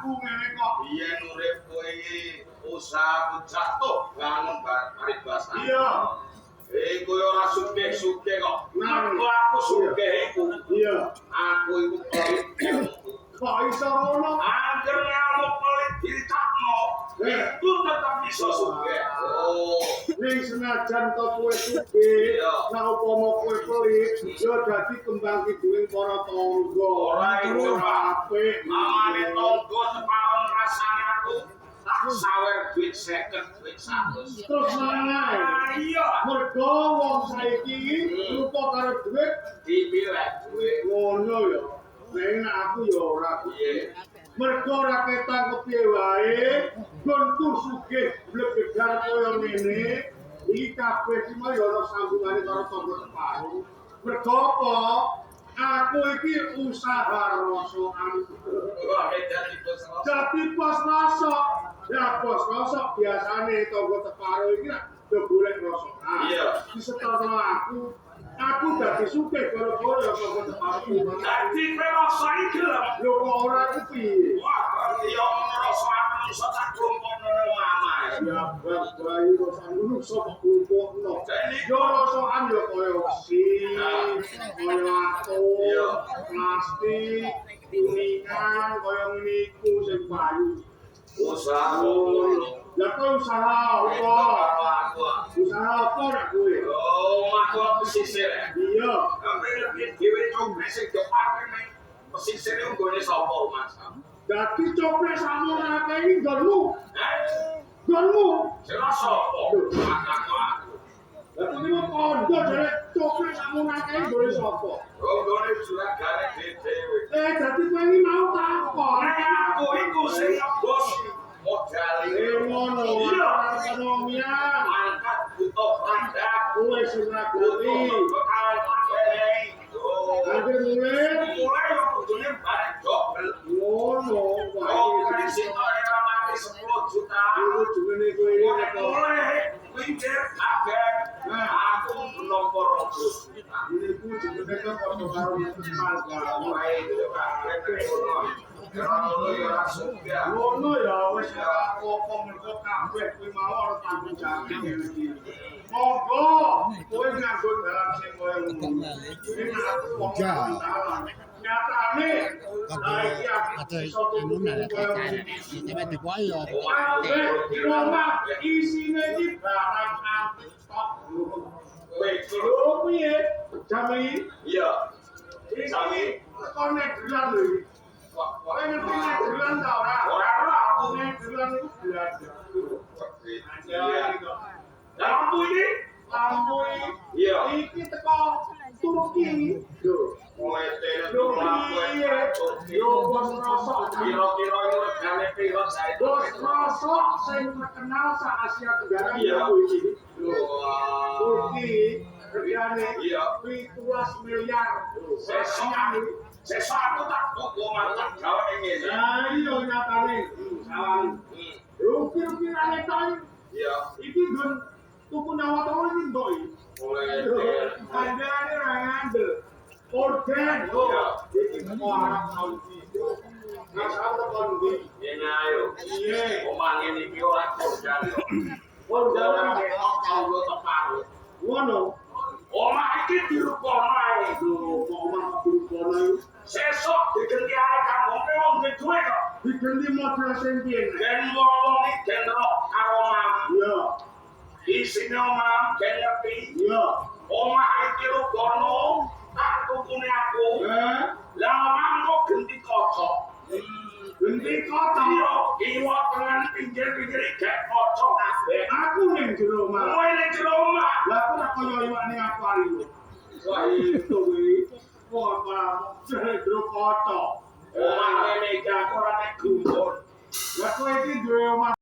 Aku ngene kok. Biyen urip kowe iki usahaku jatuh bangun paribasan. Iya. Iku ya ora sugih-sugih kok. Nah. Mergo aku sugih iku. Iya. Aku iku pelit ilmuku. Kok iso ngono? Angger ngamuk pelit dicakno, Eh. itu tetep iso sugih. Oh. Ning senajan to kowe sugih, Iya. nek upama kowe pelit, ya dadi kembang kiduling para tangga. Ora iku, Pak. Apik. Mamane tangga separon ngrasani aku tak sawer duit 50, duit 100. Terus meneng ae. Ah, iya. Mergo wong saiki lupa karo duit Dipilih duit. ngono ya. Nek aku ya ora. Piye? Mergo ora ketang kepiye wae, nggonku sugih blegegar kaya ngene. Iki kabeh iki mau ya ana sambungane karo tangga teparo. Mergo apa? Aku iki usaha rosokan. Wah, dadi bos rosok. Dadi bos rosok. Ya bos rosok biasane tangga teparo iki rak do golek rosokan. Iya. Disetorno aku. Aku dadi sugih gara-gara ya tangga teparo. Dadi kowe rosok iki gelem. Lho kok ora iku piye? Wah, berarti ya ngono rosok aku iso tak klumpukno nang omah. Ya bang bayi rosokan ngono iso kok klumpukno. Jadi- Yo rosokan yo kaya wesi, kaya atom, Iya. plastik, kuningan, kaya ngene iku sing payu. Usaha ngono. Lah kowe usaha Itu apa? karo aku. Ah. Usaha apa nek kowe? Oh, omahku pesisir. Ya. Iya. Sampe ngerti dhewe coba sing dipake ning pesisir iku nggone sapa, Mas? Dadi coplek sakmono akeh iki nggonmu. Eh, Nggonmu. sing sapa? Aku aku. Lah kowe iki mau kondo jare coplek sakmono akeh iki nggone sapa? Oh, nggone juragane dhewe. Eh dadi kowe iki mau takon. Nek aku iku sing ngebosi modal Eh ngono. Iya. Ekonomian. Mangkat butuh produk, Kowe sing ora butuh ngerti. bekalan pakaian. Oh, Angger mulih mulai yo kudune bareng dobel. ngono. Oh, kali sitok ora mati 10 juta. Iku jenenge kowe iki Nek kok. mulai pinggir kabeh. Nah. Aku nampa 20 juta. Iku jenenge kok padha karo marga. Mulai itu kabeh ngono. Ora ngono ya ora sugih. Ngono ya wis ora apa-apa mergo kabeh kuwi mau ora tanggung jawab iki. Monggo kowe nganggo dalan sing koyo ngono. Ini aku wong dalan. Nyatane lah iki aku Ada iso tuku anu nah, koyo ngene. sampai dibuat ya. Kabeh omah isine iki barang antik tok. Kowe iku Lho piye? Jam iki iya. iki Sami. teko Nederland lho iki. Wah, Kowe ngerti Nederland ta ora? Ora ora aku. Nederland iku Belanda. Iya. Iya kok. Lah lampu iki? Lampu iki Iya. iki teko Turki. Lho, Mulai lho lampu piye? Yo bos rosok. Kira-kira ini regane piro saiki? Bos rosok sing terkenal sak Asia Tenggara Iya. iku iki. Wah. Turki regane Iya. 17 miliar. Sesuk sesuk aku tak tuku omah tak gawe ngene. Lah iya nyatane. Sawan. Lho ukir-ukirane tok iki. Iya. Iki nggon tuku nyawa telu iki mbok iki. Mulai Kandhane ra ngandel. Orden lho. Iya. Iki teko Arab Saudi. Ngasal teko ndi? Ngene ayo. Piye? Omah ngene iki ora kondang yo. Kondang Ora ketok tangga teparo. Ngono. Omah iki dirukono ae. Lho kok omah dirukono iku Sesuk digenti ae kampunge wong duwe duwe kok. digenti model sing piye? Ben wong-wong iki gen roh karo omah. Iya. Isine omah gen ngerti. Iya. Omah iki rukono tak tukune aku. Eh, Lah omah kok genti kaca. genti kaca. Iya, kiwa tengen pinggir-pinggir iki gek kaca kabeh. Aku ning jero omah. Kowe ning jero omah. Lah aku tak kaya iwak ning akuarium. Wah, Itu kuwi. Wah, ora jero kaca. Omah ngene iki aku ora nek gumun. Lah kowe iki duwe omah